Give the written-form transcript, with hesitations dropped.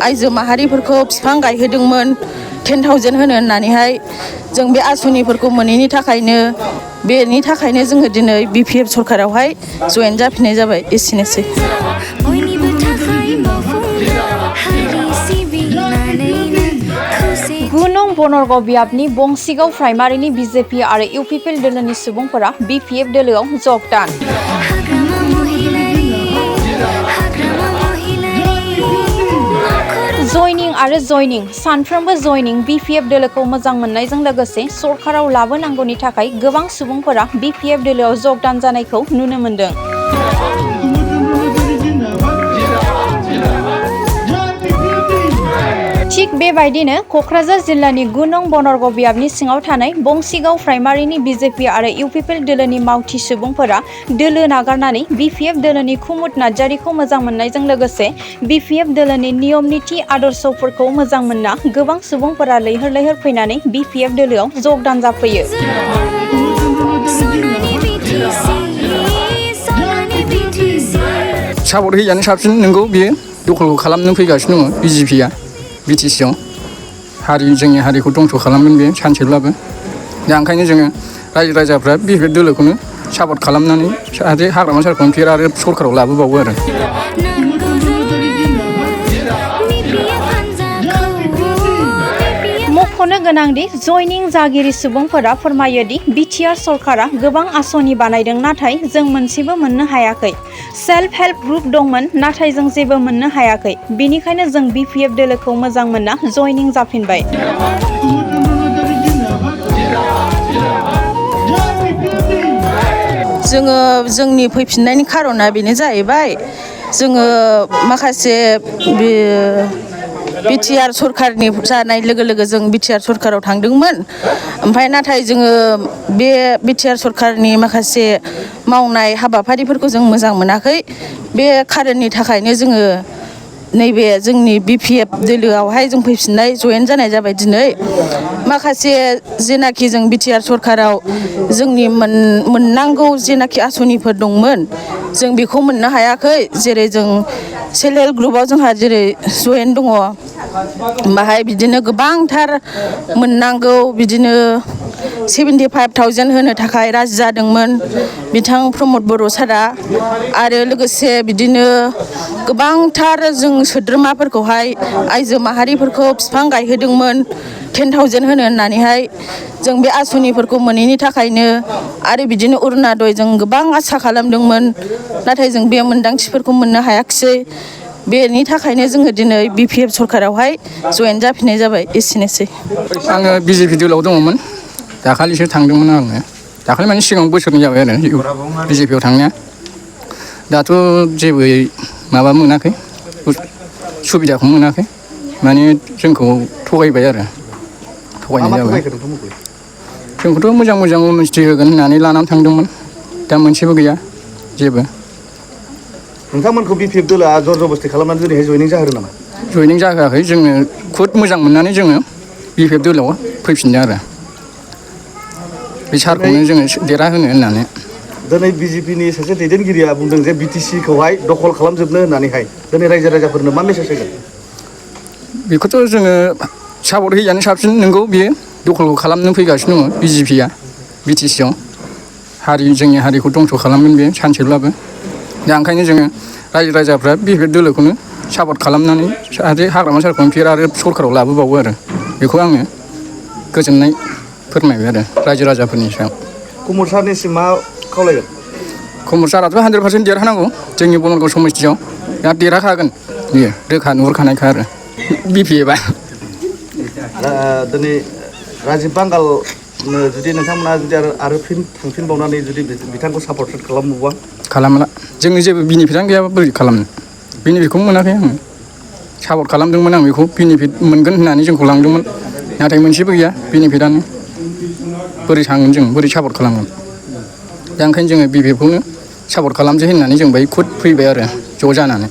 आइजो माहारिफोरखौ बिफां गायहोदोंमोन 10,000 होनो होननानैहाय जों बे आसनिफोरखौ मोनैनि थाखायनो बेनि थाखायनो जोङो दिनै BPF सरकारावहाय जयेन जाफिननाय जाबाय। एसेनोसै। गुनं बनरग बियाबनि बंसिगाव प्राइमारिनि BJP आरो UPPL दोलोनि सुबुंफोरा BPF दोलोआव जगदान। जयनिं सानफ्रोमबो जयनिं BPF दोलोखौ मोजां मोननायजों लोगोसे सरकाराव लाबोनांगौनि थाखाय गोबां सुबुंफोरा BPF दोलोआव जगदान जानायखौ नुनो मोनदों। थिग बेबायदिनो क'क्राझार जिल्लानि गुनं बनरग बियाबनि सिङाव थानाय बंसिगाव प्राइमारिनि BJP आरो UPPL दोलोनि मावथि सुबुंफोरा दोलो नागारनानै BPF दोलोनि खुमुद नार्जारिखौ मोजां मोननायजों लोगोसे BPF दोलोनि नियम निथि आदर्शफोरखौ मोजां मोनना गोबां सुबुंफोरा लैहोर फैनानै BPF दोलोआव जगदान जाफैयो। सापर्ट होयानो साबसिन नंगौ बियो दखलखौ खालामनो फैगासिनो दङ BJPआ BTCआव जोंनि हारिखौ दंस' खालामगोन बे सानसेब्लाबो दा ओंखायनो जोङो रायजो राजाफ्रा BPF दोलोखौनो सापर्ट खालामनानै जाहाथे हाग्रामा सारखौनो फेर आरो सरकाराव लाबोबावो आरो। मख'नो गोनांदि जयनिं जागिरि सुबुंफोरा फोरमायोदि BTR सरकारा गोबां आसनि बानायदों नाथाय जों मोनसेबो मोननो हायाखै। सेल्फ हेल्प ग्रुप दंमोन नाथाय जों जेबो मोननो हायाखै। बेनिखायनो जों BPF दोलोखौ मोजां मोनना जयनिं जाफिनबाय। जोङो जोंनि फैफिननायनि खार'ना बेनो जाहैबाय जोङो माखासे BTR सरकारनि जानाय लोगो लोगो जों BTR सरकाराव थांदोंमोन ओमफ्राय नाथाय जोङो बे BTR सरकारनि माखासे मावनाय हाबाफारिफोरखौ जों मोजां मोनाखै। बे खारननि थाखायनो जोङो नैबे जोंनि BPF दोलोआवहाय जों फैफिननाय जयेन जानाय जाबाय दिनै। माखासे जेनाखि जों BTR सरकाराव जोंनि मोननांगौ जेनाखि आसनिफोर दंमोन जों बेखौ मोननो हायाखै। जेरै जों सेल्फ हेल्प ग्रुपआव जोंहा जेरै जयेन दङ बाहाय बिदिनो गोबांथार मोननांगौ बिदिनो 75,000 होनो थाखाय राजि जादोंमोन बिथां प्रमद बर' सारा आरो लोगोसे बिदिनो गोबांथार जों सोद्रोमाफोरखौहाय आइजो माहारिफोरखौ बिफां गायहोदोंमोन 10,000 होनो होननानैहाय जों बे आसनिफोरखौ मोनैनि थाखायनो आरो बिदिनो अरुणादय जों गोबां आसा खालामदोंमोन नाथाय जों बे मोनदांथिफोरखौ मोननो हायाखिसै। बेनि थाखायनो जोङो दिनै BPF सरकारावहाय जयेन जाफिननाय जाबाय। एसेनोसै। आङो BJP दोलोआव दङमोन दाखालिसो थांदोंमोन आङो दाखालि माने सिगां बोसोरनै जाबाय आरो BJPआव थांनाया दाथ' जेबो माबा मोनाखै सुबिदाखौ मोनाखै माने जोंखौ थगायबाय आरो थगायनाय जाबाय। जोंखौथ' मोजां उन्नति होगोन होननानै लानानै थांदोंमोन दा मोनसेबो गैया जेबो। नोंथांमोनखौ BPF दोलोआ जर जबस्थि खालामनानै दिनैहाय जयनिं जाहोदों नामा? जयनिं जाहोआखै जोङो खुद मोजां मोननानै जोङो BPF दोलोआव फैफिनदों आरो बे सारखौनो जोङो देरहाहोनो होननानै। दिनै BJPनि सासे दैदेनगिरिया बुंदों जे BTCखौहाय दखल खालामजोबनो होननानैहाय दिनै रायजो राजाफोरनो मा मेसेज होगोन? बेखौथ' जोङो सापर्ट होयानो साबसिन नंगौ बियो दखलखौ खालामनो फैगासिनो दङ BJPआ BTCआव जोंनि हारिखौ दंस' खालामगोन बे सानसेब्लाबो दा ओंखायनो जोङो रायजो राजाफ्रा BPF दोलोखौनो सापर्ट खालामनानै जाहाथे हाग्रामा सारखौनो फेर आरो सरकाराव लाबोबावो आरो बेखौ आङो गोजोननाय फोरमायबाय आरो रायजो राजाफोरनि सायाव। कुमुर सारनिसिम मा खावलायगोन? कुमुर साराथ' 100% देरहानांगौ जोंनि बनरग समस्थियाव दा देरहाखागोन बियो रोखा नुहुरखानायखा आरो BPFआ। दिनै राजिब बांगालनो जुदि नोंथांमोना जुदि आरो फिन थांफिनबावनानै जुदि बिथांखौ सापर्ट खालामबावबा? खालामला जोङो जेबो बेनिफिटआनो गैयाबा बोरै खालामनो बेनिफिटखौनो मोनाखै आङो सापर्ट खालामदोंमोन आं बेखौ बेनिफिट मोनगोन होननानै जोंखौ लांदोंमोन नाथाय मोनसेबो गैया बेनिफिटआनो बोरै थांगोन जों बोरै सापर्ट खालामगोन दा ओंखायनो जोङो BPFखौनो सापर्ट खालामसै होननानै जों बेहाय खुद फैबाय आरो ज' जानानै।